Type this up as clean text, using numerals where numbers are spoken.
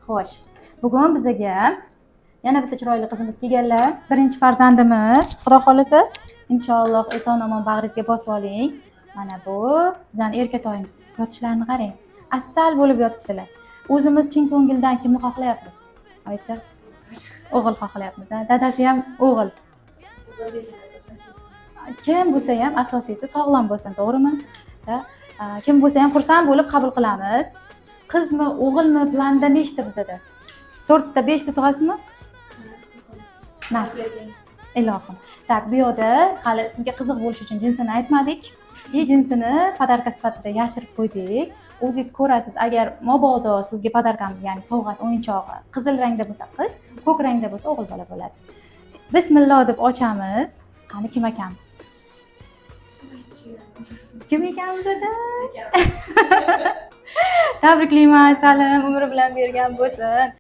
Xo'sh, bugun bizaga yana bitta chiroyli qizimiz kelganlar. Birinchi farzandimiz, Xudo xohlasa, inshaalloh eson omon bag'ringizga bosib oling. Mana bu bizani erkatoyimiz. Yotishlarini qarang. Asal bo'lib yotibdilar. O'zimiz chin ko'ngildan kimni xohlayapmiz? Oysa, o'g'il xohlayapmiz. A? Dadasi ham o'g'il. Kim bo'lsa ham, asosiysi sog'lom bo'lsin, to'g'rimi? Da? Kim bo'lsa ham xursand bo'lib qabul qilamiz. Qizmi, o'g'ilmi, planda nechta bizada? To'rtta, beshta tug'asizmi? Nasib. Ilohim. Так, bu yoqda hali sizga qiziq bo'lishi uchun jinsini aytmadik. И jinsini подарка sifatida yashirib qo'ydik. O'zingiz ko'rasiz, agar mabodo sizga подарка m, ya'ni sovg'asi, o'yinchog'i qizil rangda bo'lsa qiz, ko'k rangda bo'lsa o'g'il bola bo'ladi. Bismillah deb ochamiz. Qani, kim ekanmiz? Kim ekanmiz edi? Tabriklayman, Salim, umri bilan bergan bo'lsin.